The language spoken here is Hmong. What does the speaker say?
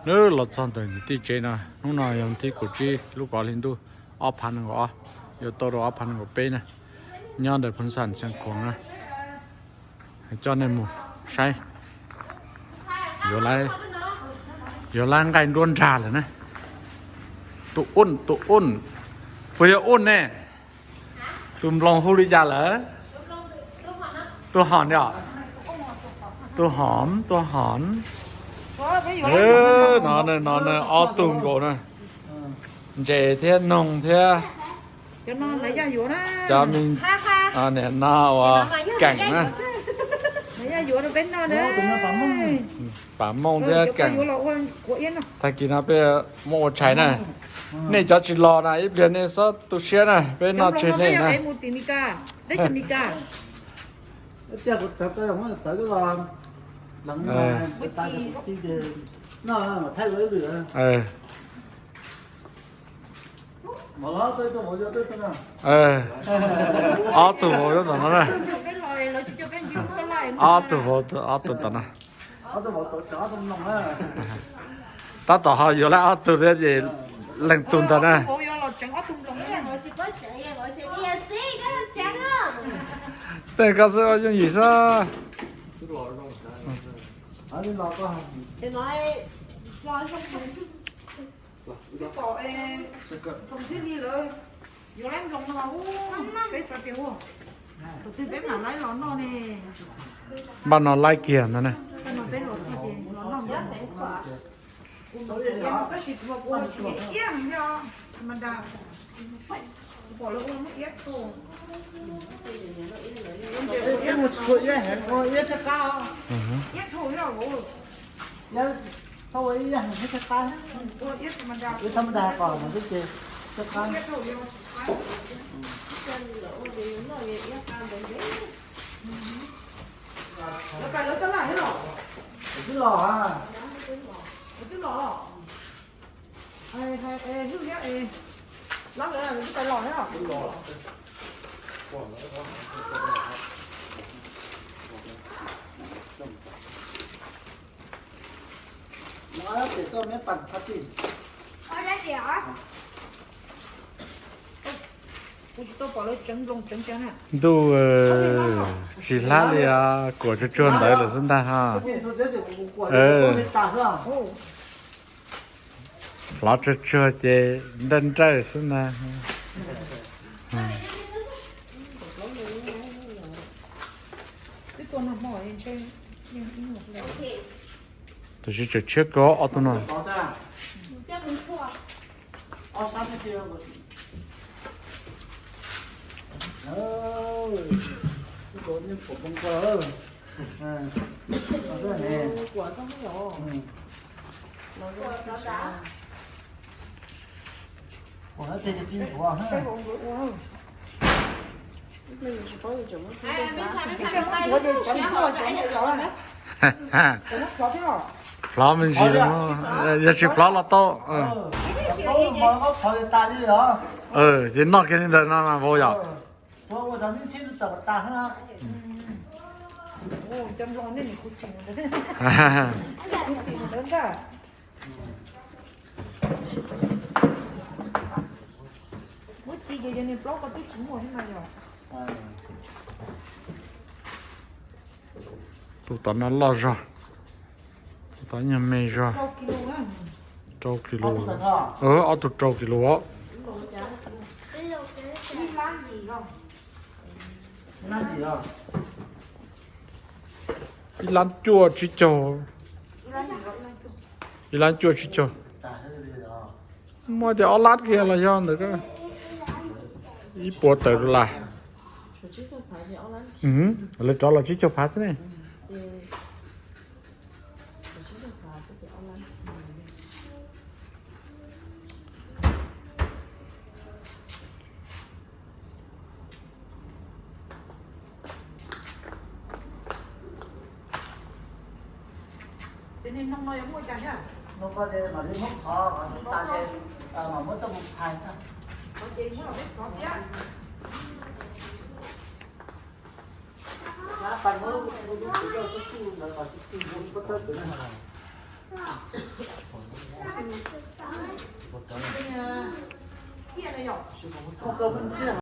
Nws los txog ntawm niam tij tsev no, hnub no yog thib kaum tsib lub kaum ob hli ntuj ob phav nees nkaum ob, yuav tau rau ob phav nees nkaum peb na, nyob ntawm Phoos Xam Xeev Khuam na. Coj nej mus saib, yuav lab nqaij nruab nrag lawm na. Tus Uj, tus Uj, puas yog Uj ne? Tus nploos hu li cas lawm? Tus Hom os. Tus Hom, tus Hom. No, no ob tug nkaus na. Ntses thiab noog thiab. Cov me, niam no uas Keem na. Pam Mooj thiab Keem. Tag kis no peb muab ua tshais na. Nej cov tsis los na ib pliag nej txhob tu siab na, peb noj tseg nej na. Ob tug vauv nyob tom no na. Ob tug vauv, ob tug tom no. Tab tom ho yuav lab ob tug thiab ces leej tug ntawd na. Tej koj xwb yooj yim xwb. Npaj no laib kiag ntag na. Twb los, twb los. Ntuj tsis hlab li os, kuam tsuag tsuag ntawd lawm xwb ntag ha. Hlov tsuag tsuag ces nrawj nrawj xwb ntag. Tab sis tseem tshiab kawg ob tug no. Plov me ntsis los, yog tsis plov los tau. Ces noj kiag li ntawd no mas vau yom. Tus tom no loj zog, tus tom nyuag me zog. Rau kis lus, ob tug rau kis lus os. Ib lab cuaj tsib caug, ib lab cuaj tsib caug. Muaj tias ob lab kiag los yog ntawd, ib puas tawm dollar. Lawv rov los tsib caug phav xwb ne. yom.